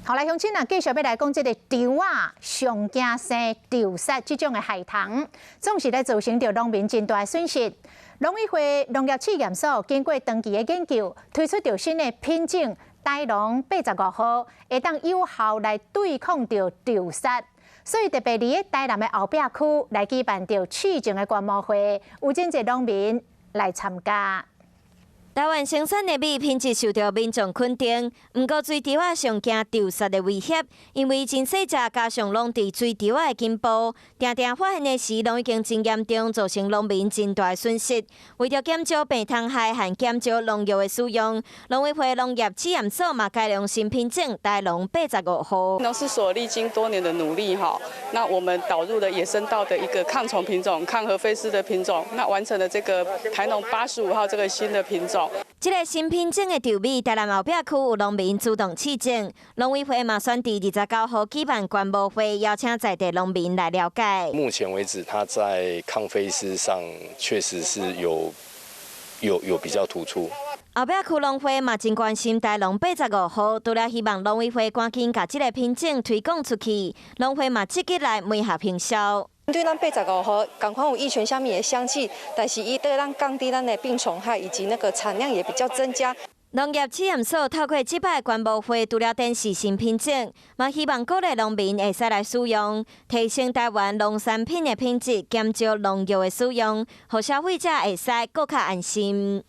好來，鄉親啊，繼續欲來講這个稻仔上驚生蠹虱這種的害蟲，總是咧造成著農民真大的損失。農委會農業試驗所經過長期的研究，推出著新的品種台農85號，會當有效來對抗著蠹虱。所以特別佇咧台南的後壁區來舉辦著試種的觀摩會，有真濟農民來參加。台灣生產的米品質受著民眾肯定，毋過水稻仔上驚蠹虱的威脅，因為真細隻加上攏佇水稻仔的根部，定定發現的時，攏已經真嚴重，造成農民真大的損失。為著減少病蟲害和減少農藥的使用，農委會農業試驗所嘛改良新品種台農85號。農試所歷經多年的努力，哈，那我們導入了野生稻的一個抗蟲品種、抗褐飛虱的品種，那完成了這個台農85號這個新的品種。這个新品種的稻米，台南後壁區有農民主動試種，農委會嘛選佇29號舉辦觀摩會，邀請在地農民來了解。目前為止，它在抗飛虱上確實是有比較突出。後壁區農會嘛真關心台農85號，除了希望農委會趕緊共這个品種推廣出去，農會嘛積極來媒合行銷。對咱85號，仝款有乙醛啥物的香氣，但是伊對咱降低咱的病蟲害以及那個產量也比較增加。農業試驗所透過這擺觀摩會，除了展示新品種，嘛希望鼓勵農民會使來使用，提升台灣農產品的品質，減少農藥的使用，予消費者會使閣較安心。